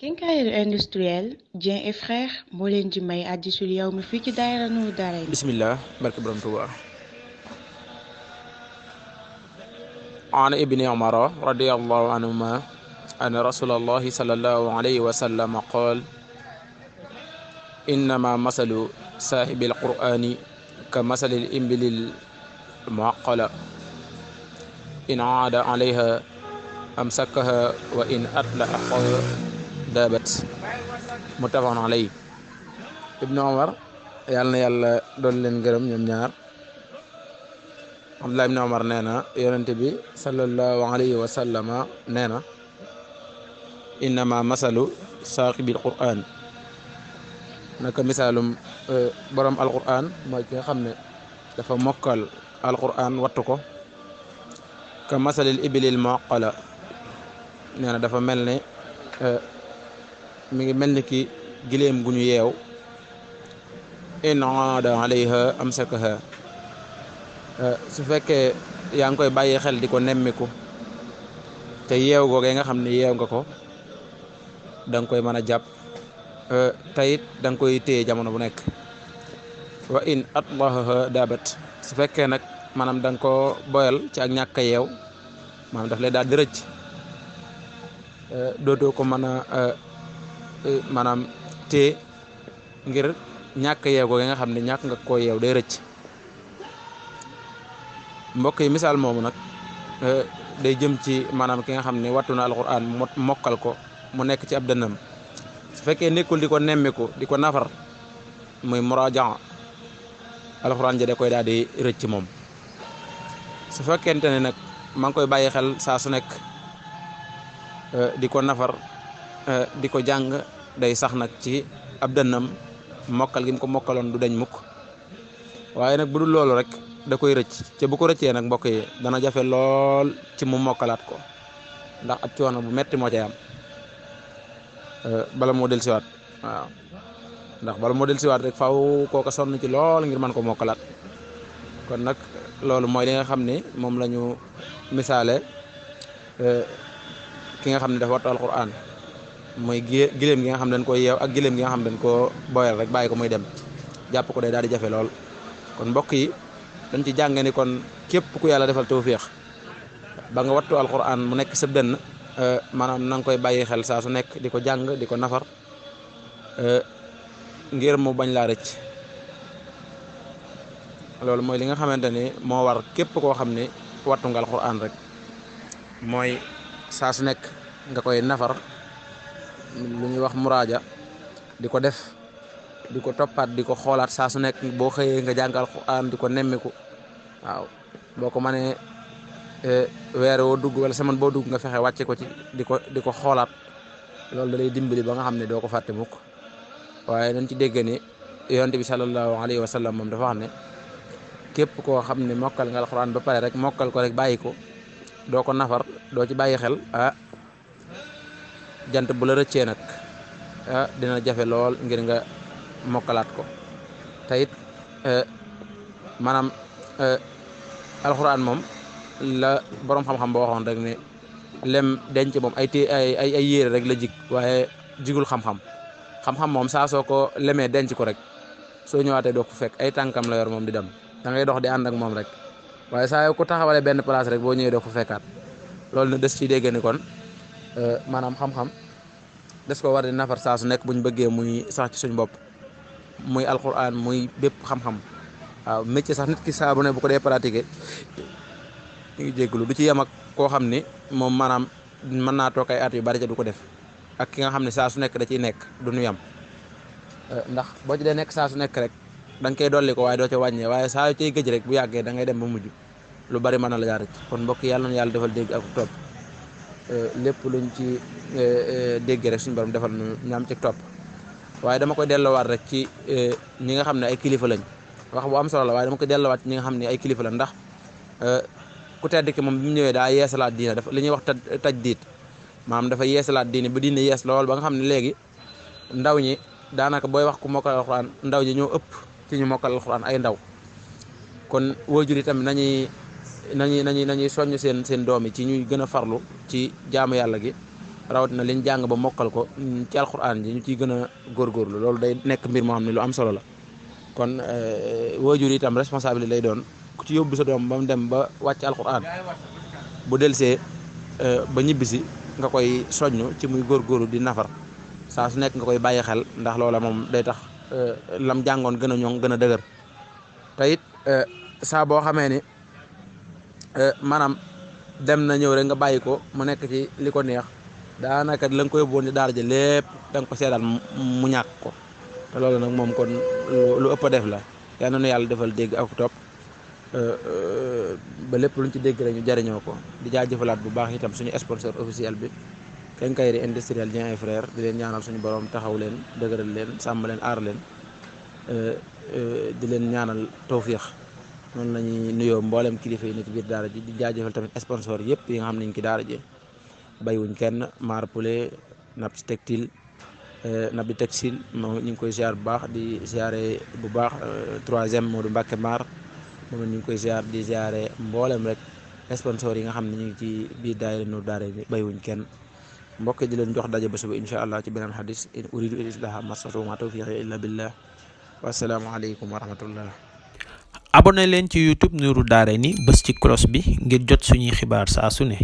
Quincaillerie industrielle Dieng et Frères moo leen di may Hadisul Yawmi fii ci daayira Nuuru Daarayni. bismillah barke borom Tuuba. an ibni umara radiyallahu anhuma an rasulallahi sallallahu alayhi wa sallam qaal innama masalu saahibil qur'ani ka masalil imbilil muaqqala in aada alayha amsakaha wa in atlaqa daabat muttafaqun alayhi. ibnu umar yàlla na yàlla doon leen gërëm ñoom ñaar. Abdullah ibn Umar nee na yonente bi sallallahu alayhi wa sallama nee na innama masalu saaqibil qur'an naka misaalum borom alqur'an mooy ki nga xam ne dafa mokkal alqur'an wattu ko ka masalil ibilil muaqqala nee na dafa mel ne mi ngi mel ni ki giléem gu ñu yeew in aada alayha amsakaha su fekkee yaa ngi koy bàyyi xel di ko nemmiku te yeew googee nga xam ne yeew nga ko da nga koy mën a jàpp tayit da nga koy téye jamono bu nekk. wa in atlahaha daabat su fekkee nag maanaam da nga ko boyal ci ak ñàkk a yeew maanaam daf lay daal di rëcc dootoo ko mën a maanaam téye ngir ñàkk yeew googee nga xam ne ñàkk nga koo yeew day rëcc. mbokk yi misaal moomu nag day jëm ci maanaam ki nga xam ne wattu na alquran mokkal ko mu nekk ci ab dënnam su fekkee nekkul di ko nemmiku di ko nafar muy muraaja alquran ja da koy daal di rëcc moom. su fekkente ne nag maa ngi koy bàyyi xel saa su nekk di ko nafar di ko jàng day sax nag ci ab dënnam mokkal gi mu ko mokkaloon du dañ mukk. waaye nag bu dul loolu rek da koy rëcc te bu ko rëccee nag mbokk yi dana jafe lool ci mu mokkalaat ko ndax ab coono bu metti moo cay am bala moo del siwaat waaw ndax bala moo del siwaat rek faw kooka sonn ci lool ngir mën ko mokkalaat. kon nag loolu mooy li nga xam ne moom la ñu misaale ki nga xam ne dafa wattu alquran mooy giléem gi nga xam ne dañ koy yeew ak giléem gi nga xam ne dañ koo boyal rek bàyyi ko muy dem jàpp ko day daal di jafe lool. kon mbokk yi dañ ci jànge ni kon képp ku yàlla defal tawfiix ba nga wattu alquran mu nekk sa dënn maanaam na nga koy bàyyi xel saa su nekk di ko jàng di ko nafar ngir mu bañ laa rëcc. loolu mooy li nga xamante ni moo war képp koo xam ne wattu nga alquran rek mooy saa su nekk nga koy nafar lu ñuy wax muraaja di ko def di ko toppaat di ko xoolaat saa su nekk boo xëyee nga jàng alquran di ko nemmiku waaw boo ko mënee weer woo dugg wala semaine boo dugg nga fexe wàcce ko ci di ko xoolaat loolu da lay dimbali ba nga xam ne doo ko fàtte mukk. waaye nañ ci dégg ni yonent bi sallallahu alayhi wa sallam moom dafa wax ne képp koo xam ne mokkal nga alquran ba pare rek mokkal ko rek bàyyi ko doo ko nafar doo ci bàyyi xel jant bu la rëccee nag dina jafe lool ngir nga mokkalaat ko te it maanaam alxuraan moom la boroom xam-xam boo waxoon rek ne lem denc moom ay yére rek la jig waaye jigul xam-xam moom saa soo ko lemee denc ko rek soo ñëwaatee doo ko fekk ay tànkam la yor moom di dem da ngay dox di ànd ak moom rek waaye saa yoo ko taxawalee benn place rek boo ñëwee doo ko fekkaat. loolu na des ci dégg ni kon maanaam xam-xam des ko war di nafar saa su nekk buñ bëggee muy sax ci suñ bopp muy alquran muy bépp xam-xam waaw métier sax nit ki saa bu ne bu ko dee pratiquer ñu ngi jégalu du ci yem ak koo xam ni moom maanaam mën naa toog ay at yu bari ca du ko def ak ki nga xam ne saa su nekk da ciy nekk du ñu yem ndax boo ci dee nekk saa su nekk rek da nga koy dolli ko waaye doo ca wàññee waaye saa yu cay gëj rek bu yàggee da ngay dem ba mujj lu bari mën na la jaar kon mbokk yàlla na yàlla defal dégg ak topp lépp luñ ci dégg rek suñu borom defal ñu am ci topp. waaye dama koy delloowaat rek ci ñi nga xam ne ay kilifa lañ wax bu am solo la waaye dama koy delloowaat ci ñi nga xam ne ay kilifa lañ ndax ku tedd ki moom bi mu ñëwee daa yeesalaat diine dafa li ñuy wax tajdiid maanaam dafa yeesalaat diine ba diine yees lool ba nga xam ne léegi ndaw ñi daanaka booy wax ku mokkal alxuraan ndaw ñi ñoo ëpp ci ñu mokkal alxuraan ay ndaw. kon waajur yi tamit nañuy soññ seen doom yi ci ñuy gën a farlu ci jaamu yàlla gi rawat na liñ jàng ba mokkal ko ci alxuraan ji ñu ciy gën a góorgóorlu loolu day nekk mbir moo xam ne lu am solo la kon waajur itam responsable lay doon ku ci yóbbu sa doom ba mu dem ba wàcc alxuraan bu delsee ba ñibbisi nga koy soññ ci muy góorgóorlu di nafar saa su nekk nga koy bàyyi xel ndax loola moom day tax lam jàngoon gën a ñoŋ gën a dëgër te it saa boo xamee ni maanaam dem na ñëw rek nga bàyyi ko mu nekk ci li ko neex daanaka la nga koy yóbbuwoon ci daara ji lépp da nga ko seedaal mu ñàkk ko te loolu nag moom kon lu ëpp a def la yal na nu yàlla defal dégg ak topp ba lépp luñ ci dégg rek ñu jariñoo ko di jaajëfalaat bu baax itam suñu sponsor officiel bi Quincaillerie Industrielle Dieng et Frères di leen ñaanal suñu borom taxaw leen dëgëral leen sàmm leen aar leen di leen ñaanal tawfiix noonu la ñuy nuyoo mboolem kilifa yi nekk biir daara ji di jaajëfal tamit sponsor yëpp yi nga xam ne ñu ci daara ji baywuñ kenn maar poulet Naps Textile Nabi Textile moom ñu ngi koy ziar bu baax di ziare bu baax 3e Modou Mbacke Maar moom ñu ngi koy ziar di ziare mboolem rek sponsor yi nga xam ne ñu ngi ci biir daayira Nour Daarayni baywuñ kenn mbokk di leen jox daje ba suba incha allah ci beneen xadis in uridu il islaha mastatu ma tawfiqi illa billah wassalaamu aleykum wa rahmatullah. abonné leen ci YouTube Nour Daarayni bës ci cloche bi ngir jot suñuy xibaar saa su ne.